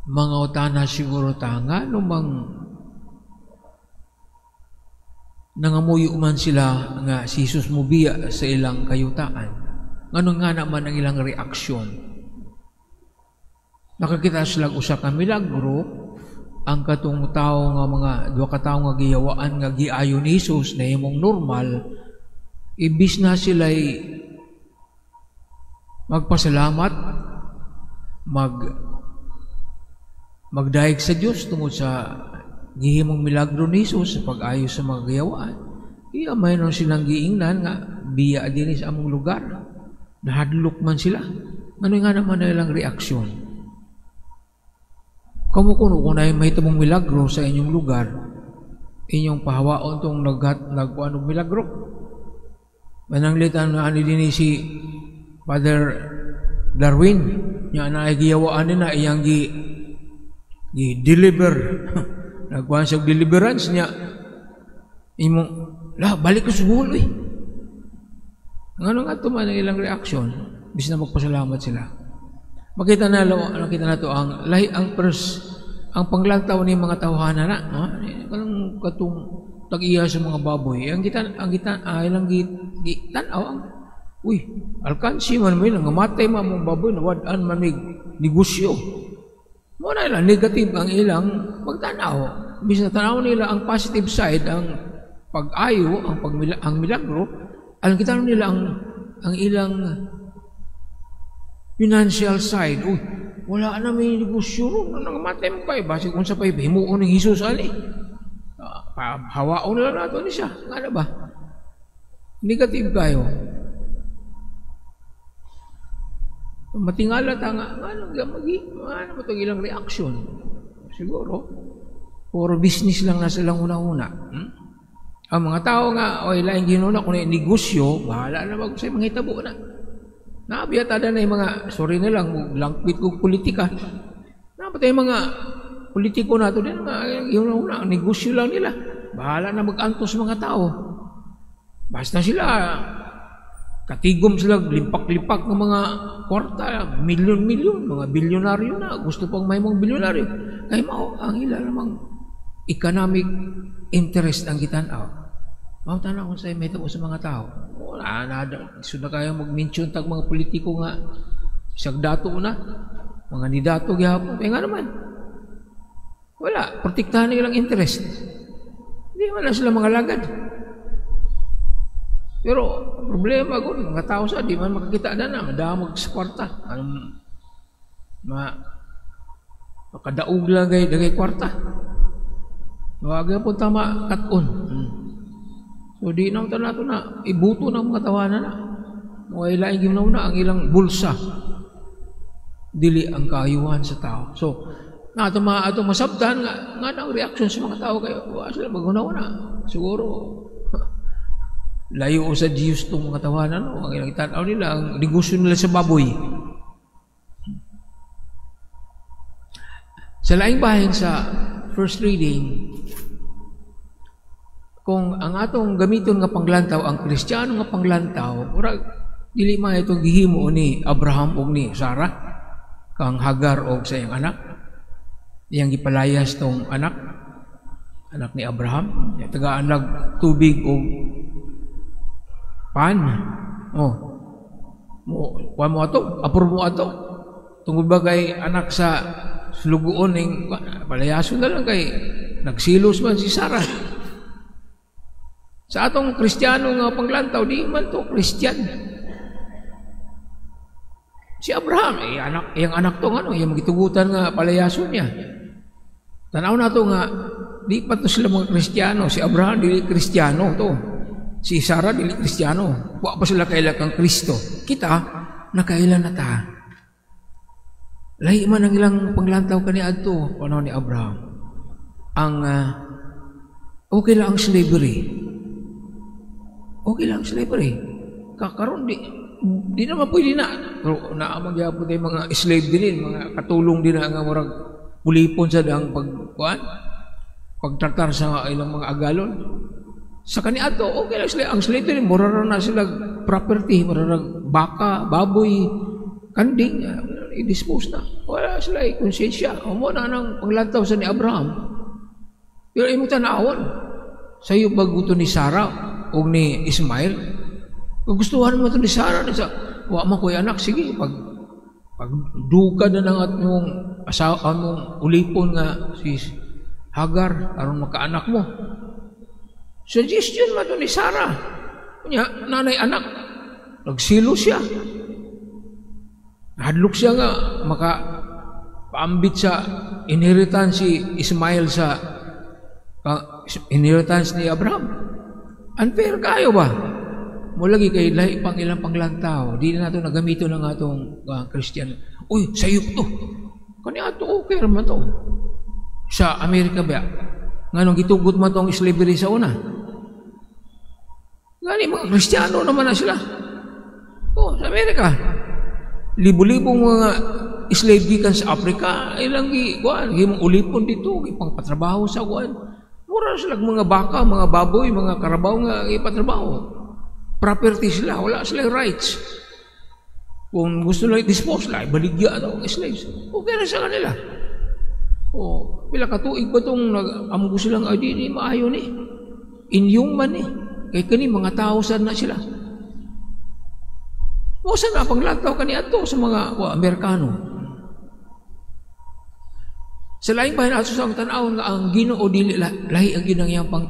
Mangutana siguro ta nga lumang nangamuyo man sila nga si Jesus mubiya sa ilang kayutaan. Ngano nga naman ang ilang reaksyon? Nakakita sila usa ka milagro, ang katong tawo nga mga duha ka tawo nga giyawaan nga giayo ni Jesus nahimong normal, imbis na sila'y magpasalamat, magdayeg sa Dios tungod sa gihimong milagro ni Jesus sa pag-ayo sa mga giyawaan, iya mayroon silang giingnan nga biya dinhi sa among lugar. Nahadlok man sila. Ano nga naman ang ilang reaksyon? Kamo kuno kung naay mahitabong milagro sa inyong lugar, inyong pahawaon tong nagkuan og milagro. Mananglitan na ani dinhi si Father Darwin, nya naay giyawaan ni na iyang gi deliver. Nagkuan siya og deliverance niya. Imong la balik ko sa suhol eh. Ngano nga to man ang ilang reaksyon, bis na magpasalamat sila. Makita na to ang lahi ang pers ang panglantaw ni mga tawhana na, no? Kanang katong tag-iya sa mga baboy. Ang kita ay ilang gi tan-aw ang uy, alkansi man mi nangamatay man mong baboy, nawad-an man mig negosyo. Mo na ilang negative ang ilang pagtanaw. Bis na tanaw nila ang positive side, ang pag-ayo, ang milagro, alam kita nila ang ilang financial side. Uy, wala na may negosyo ron. Nangamatay mo pa eh. Basig unsa pa himuon ni Jesus ani. Hawaon na lang nato ni siya. Nga na ba? Negative kayo. Matingala ta nga, ano, magi, ano ba itong ilang reaction? Siguro, puro business lang na silang una-una. Ang mga tao nga, oy, laing ginuna, kung na negosyo, bahala na wag sa mga hitabo na. Naabiya tada na yung mga, sorry na lang, langpit kong politika. Napatay yung mga politiko na ito din, mga una-una, negosyo lang nila. Bahala na mag-antos mga tao. Basta sila, katigom sila, limpak-limpak ng mga kwarta, milyon-milyon, mga bilyonaryo na, gusto pang may mga bilyonaryo. Kaya mao, ang ila namang economic interest ang gitanaw. Mao tanaw kung sa'yo may sa mga tao. Wala na, so na kayo mag-mention tag mga politiko nga, isang dato na, mga nidato gihapon, kaya nga naman. Wala, protektahan nila ilang interest. Hindi man na sila mga lagad. Pero problema ko, mga tao sa di man makakita na na, madamag sa kwarta. Anong makadaog lang kay dagay kwarta. Wag po tama katon. So di na nato na ibuto ng mga tawanan na. Mga ilaing ginaw na ang ilang bulsa. Dili ang kaayuhan sa tao. So na ato ma ato masabtan nga nga ang reaksyon sa mga tao kayo, wa sila magunaw na. Siguro layo sa Diyos itong mga tawanan, no? Ang ilang itanaw nila, ang negosyo nila sa baboy. Sa laing bahin sa first reading, kung ang atong gamiton nga panglantaw, ang Kristiyano nga panglantaw, murag dili man itong gihimo ni Abraham ug ni Sarah, kang Hagar og sa iyang anak. Iyang gipalayas tong anak, anak ni Abraham, tagaan lag tubig og pan. Oh. Mo kuan mo ato, approve mo ato. Tungod ba kay anak sa sulugoon ning palayason na lang kay nagsilos man si Sarah. Sa atong Kristiyano nga panglantaw, di man to Kristiyan. Si Abraham, eh, anak, iyang anak to ano, iyang magitugutan nga palayason niya. Tanaw na to nga di pa to sila mga Kristiyano. Si Abraham dili Kristiyano to. Si Sarah dili Kristiyano. Wa pa sila kaila kang Kristo. Kita nakaila na ta. Lahi man ang ilang panglantaw kaniadto panahon ni Abraham. Ang okay lang ang slavery. Okay lang ang slavery. Kakaron di naman pwede na. Pero naa man gyapon tay mga slave din, mga katulong din na nga murag pulipon sa dang pagkuan, pagtratar sa ilang mga agalon. Sa kaniadto okay lang sila ang slavery, mura ra na sila property, mura ra baka, baboy, kanding, i-dispose na. Wala Wala sila konsensya. Mo na nang panglantaw sa ni Abraham. Pero imong tanawon, sayo ba gusto ni Sarah o ni Ismail? Gustuhan mo ito ni Sarah, ni sa, wa man ko'y anak, sige, pag duka na lang at mong asawa mong ulipon nga si Hagar aron makaanak mo. Suggestion man to ni Sarah. Nya, nanay anak. Nagsilo siya. Hadlok siya nga maka paambit sa inheritance si Ismail sa inheritance ni Abraham. Unfair kayo ba? Mo lagi kay lahi pang ilang panglantaw. Di na nato nagamito ng atong Christian. Uy, sayop to. Kani ato okay ra man to. Sa Amerika ba? Nganong gitugot man tong slavery sa una? Gani mga Kristiyano naman na sila. Oh, sa Amerika. Libo-libong mga slave gikan sa Africa, ilang gi kuan, gimong ulipon dito, gipangpatrabaho sa kuan. Mura sila mga baka, mga baboy, mga karabaw nga ipatrabaho. Property sila, wala sila rights. Kung gusto nila i-dispose sila, baligya daw ang slaves. Okay na sa kanila. O, pila ka tuig ba itong nag-amgo silang, ay di, di maayo ni. Inhuman ni. Kay kani mga tao sad na sila. Mo sa na panglantaw kani ato sa mga wa, Amerikano. Sa laing bahin ato sa tan-awon nga ang Ginoo dili lahi ang ginang iyang pang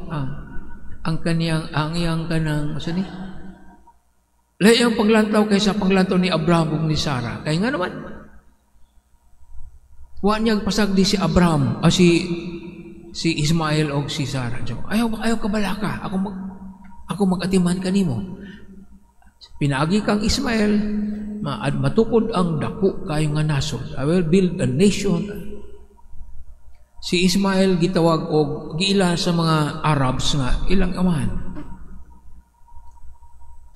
ang kaniyang ang iyang kanang sa ni lahi ang panglantaw kaysa panglantaw ni Abraham ug ni Sarah. Kay nga naman wa niya pasagdi si Abraham o si Ismael og si Sarah. Ayaw ayaw ka balaka. Ako magatiman kanimo. Pinaagi kang Ismael, matukod ang dako kayo nga nasod. I will build a nation. Si Ismael gitawag og giila sa mga Arabs nga ilang amahan.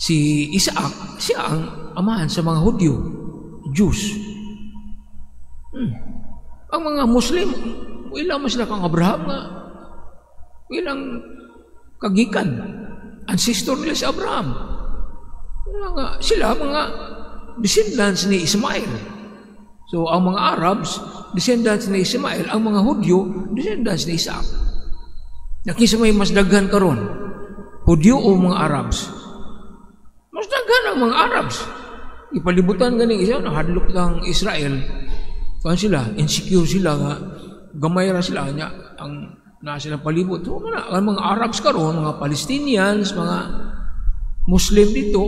Si Isaac, siya ang amahan sa mga Hudyo, Jews. Ang mga Muslim, ilang man sila kang Abraham nga ilang kagikan. Ancestor nila si Abraham. Mga, sila mga descendants ni Ismail. So ang mga Arabs, descendants ni Ismail, ang mga Hudyo, descendants ni Isaac. Nakisa may mas daghan karon, Hudyo o mga Arabs? Mas daghan ang mga Arabs. Ipalibutan ganing isa, nahadlok ang Israel. Kuan sila, insecure sila nga gamay ra sila nya ang na sila palibot. So, mga, ang mga Arabs karon, mga Palestinians, mga Muslim dito,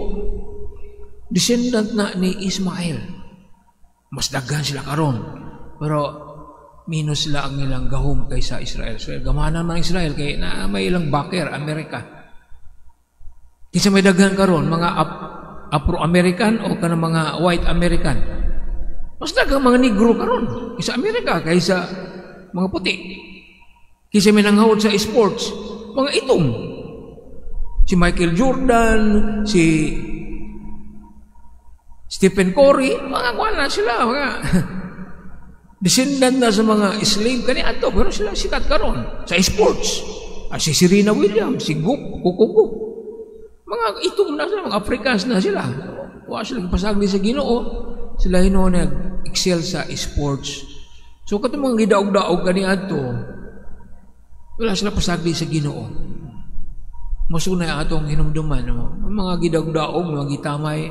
descendant na ni Ismail. Mas daghan sila karon. Pero minus sila ang ilang gahom kaysa Israel. So, gamanan man ang Israel kay na may ilang backer, Amerika. Kinsa may daghan karon, mga Afro-American o kanang mga white American? Mas daghang mga Negro karon kaysa Amerika kaysa mga puti. Kinsa may nanghawod sa sports, mga itom. Si Michael Jordan, si Stephen Curry, mga kuwan na sila, mga descendant na sa mga slave kani ato, pero sila sikat karon sa sports. Ah, si Serena Williams, si Goop, Kukugo. Mga itom na sila, mga Africans na sila. Wa sila pasagdi sa Ginoo, sila hinuon nag-excel sa sports. So katong mga gidaog-daog kani adto, wala sila pasagdi sa Ginoo. Masunay atong hinumduman, no? Ang mga gidaog-daog, mga gitamay,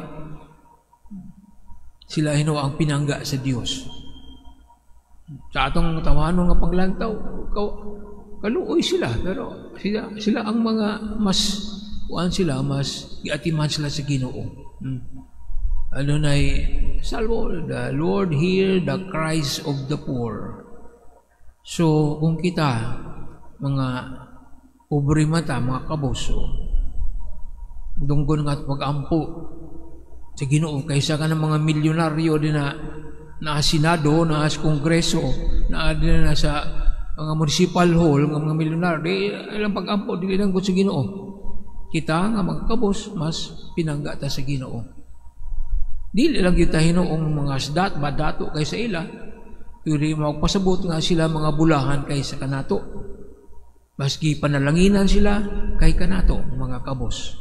sila hinuo ang pinangga sa Dios. Sa atong tawanon nga panglantaw, kaluoy sila, pero sila ang mga mas kuan sila, mas giatiman sila sa Ginoo. Ano nay salvo, the Lord hear the cries of the poor. So kung kita mga pobre mata, mga kaboso, dunggon nga pag-ampo sa Ginoo kaysa ka ng mga milyonaryo din na naa Senado, naa sa Kongreso, naa din na sa mga municipal hall, nga mga milyonaryo, di ilang pag-ampo, dili lang sa Ginoo. Kita nga mga kabos, mas pinangga ta sa Ginoo. Dili lang kita hinuong mga sdat, madato kaysa ila, pero magpasabot nga sila mga bulahan kaysa kanato. Maski panalanginan sila kay kanato, mga kabos.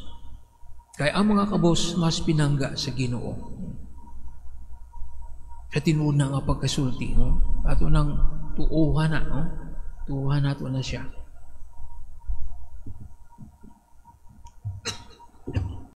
Kay ang mga kabos mas pinangga sa Ginoo. Sa tinuod na nga pagkasulti, no? Ato nang tuuhan na, no? Tuuhan nato na siya.